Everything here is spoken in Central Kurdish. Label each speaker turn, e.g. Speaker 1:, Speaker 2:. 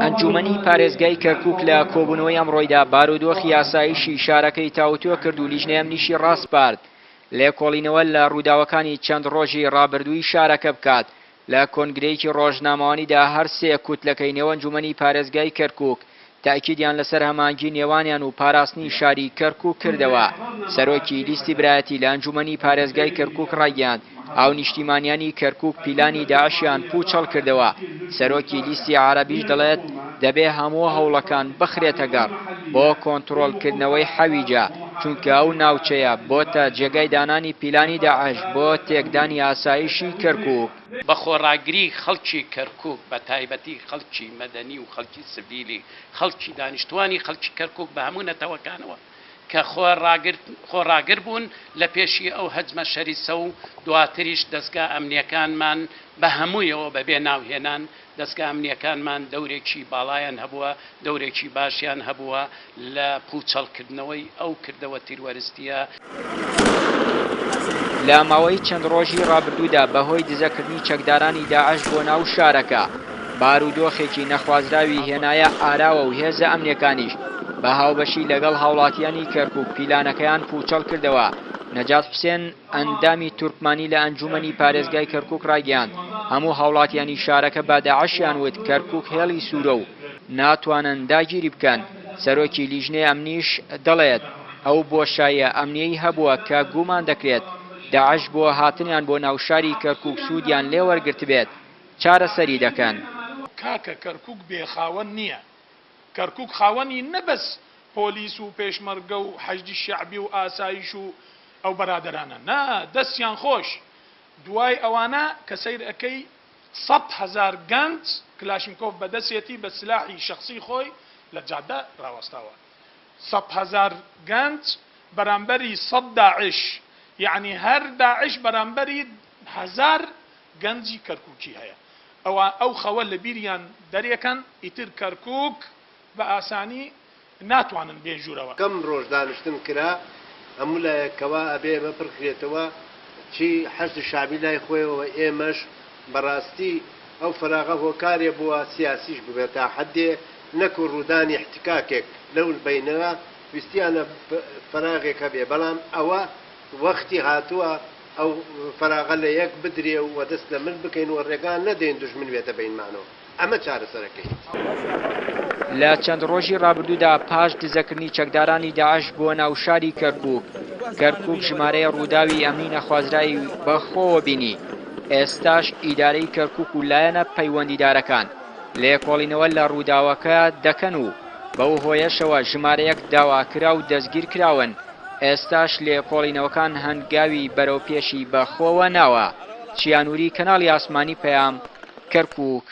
Speaker 1: ئەنجوومەنی پارێزگای کەرکووک لە کۆبوونەوەی ئەمڕۆیدا بارودۆخی ئاسایشی شارەکەی تاوتوێ کرد و لیژنەی ئەمنیشی ڕاسپارد لێکۆڵینەوە لە ڕووداوەکانی چەند ڕۆژی ڕابردووی شارەکە بکات. لە کۆنگرەیەکی ڕۆژنامەوانیدا هەر سێ کوتلەکەی نێو ئەنجوومەنی پارێزگای کەرکووک تەئکیدیان لەسەر هەماهەنگی نێوانیان و پاراستنی شاری کەرکوک کردەوە. سەرۆکی لیستی برایەتی لە ئەنجومەنی پارێزگای کەرکوک ڕایگەیاند، هاونیشتیمانیانی کەرکوک پیلانی داعشیان پوچەڵ کردەوە. سەرۆکی لیستی عەرەبیش دەڵێت، دەبێ هەموو هەوڵەکان بخرێتە گەڕ بۆ کۆنتڕۆڵکردنەوەی حەویجە، چونکە ئەو ناوچەیە بۆتە جێگای دانانی پیلانی داعش بۆ تێکدانی ئاسایشی کەرکوک.
Speaker 2: بە خۆڕاگری خەڵکی کەرکوک بە تایبەتی خەڵکی مەدەنی و خەڵکی سڤیلی خەڵکی دانیشتوانی خەڵکی کەرکوک بە هەموو نەتەوەکانەوە کە خۆڕاگر بوون لە پێشی ئەو هەجمە شەریسە و دواتریش دەزگا ئەمنیەکانمان بە هەموویەوە بە بێ ناوهێنان دەزگا ئەمنیەکانمان دەورێکی باڵایان هەبووە، دەورێکی باشیان هەبووە لە پووچەڵکردنەوەی ئەو کردەوە تیروەرستییە.
Speaker 1: لە ماوەی چەند ڕۆژی ڕابردوودا بەهۆی دزەکردنی چەکدارانی داعش بۆ ناو شارەکە، بارودۆخێکی نەخوازراوی هێنایە ئاراوە و هێزە ئەمنیەکانیش بە هاوبەشی لەگەڵ هاوڵاتیانی کەرکوک پیلانەکەیان پووچەڵ کردەوە. نەجات حوسێن، ئەندامی تورکمانی لە ئەنجوومەنی پارێزگای کەرکوک ڕایگەیاند، هەموو هاوڵاتیانی شارەکە بە داعشیان وت کەرکوک هێڵی سوورە و ناتوانن داگیری بکەن، سەرۆکی لیژنەی ئەمنیش دەڵێت، ئەو بۆشاییە ئەمنییەی هەبووە کە گومان دەکرێت داعش بۆ هاتنیان بۆ ناو شاری کەرکوک سوودیان لێوەرگرتبێت، چارەسەری دەکەن.
Speaker 3: کاکە کەرکوک بێ خاوەن نییە، کەرکوک خاوەنی نە بەس پۆلیس و پێشمەرگە و حەشدی شەعبی و ئاسایش و ئەو بەرادەرانە نا دەستیان خۆش دوای ئەوانە کە سەیر ئەکەی 100,000 گەنج کلاشینکۆف بەدەسێتی بە سلاحی شەخسی خۆی لە جادە ڕاوەستاوە 100,000 گەنج بەرامبەری 100 داعش یەعنی هەر داعش بەرامبەری هەزار گەنجی کەرکوکی هەیە ئەوا ئەو خەوە لە بیریان دەرێکەن ئیتر کەرکوک بە ئاسانی ناتوانن بێن ژوورەوە.
Speaker 4: کەم ڕۆژ دانیشتن کرا هەموو لایەک کەوا ئەبێ ئێمە پڕکرێتەوە چی حەشد شەعبی لای خۆیەوە ئێمەش بەڕاستی ئەو فەراغە هۆکارێ بووە سیاسیش ببێ تا حەدێ نەکو ڕوودانی احتکاکێک لەو بەینە ویستیانە فەراغێک هەبێ بەڵام ئەوە وەختی هاتووە ئەو فەراغە لە یەک بدرێ و دەست لە مل بکەین و ڕێگا نەدەین دوژمن بێتە بەینمانەوە. ئەمە چارەسەرەکەیەتی.
Speaker 1: لە چەند ڕۆژی ڕابردوودا پاش دزەکردنی چەکدارانی داعش بۆ ناو شاری کەرکوک، کەرکوک ژمارەی ڕووداوی ئەمنی نەخوازراوی بەخۆوە بینی، ئێستاش ئیدارەی کەرکوک و لایەنە پەیوەندیدارەکان لێکۆڵینەوە لە ڕووداوەکە دەکەن و بەو هۆیەشەوە ژمارەیەک داواکراو دەستگیرکراون، ئێستاش لێکۆڵینەوەکان هەنگاوی بەرەوپێشی بەخۆوە ناوە. چیا نوری، کەناڵی ئاسمانی پەیام، کەرکوک.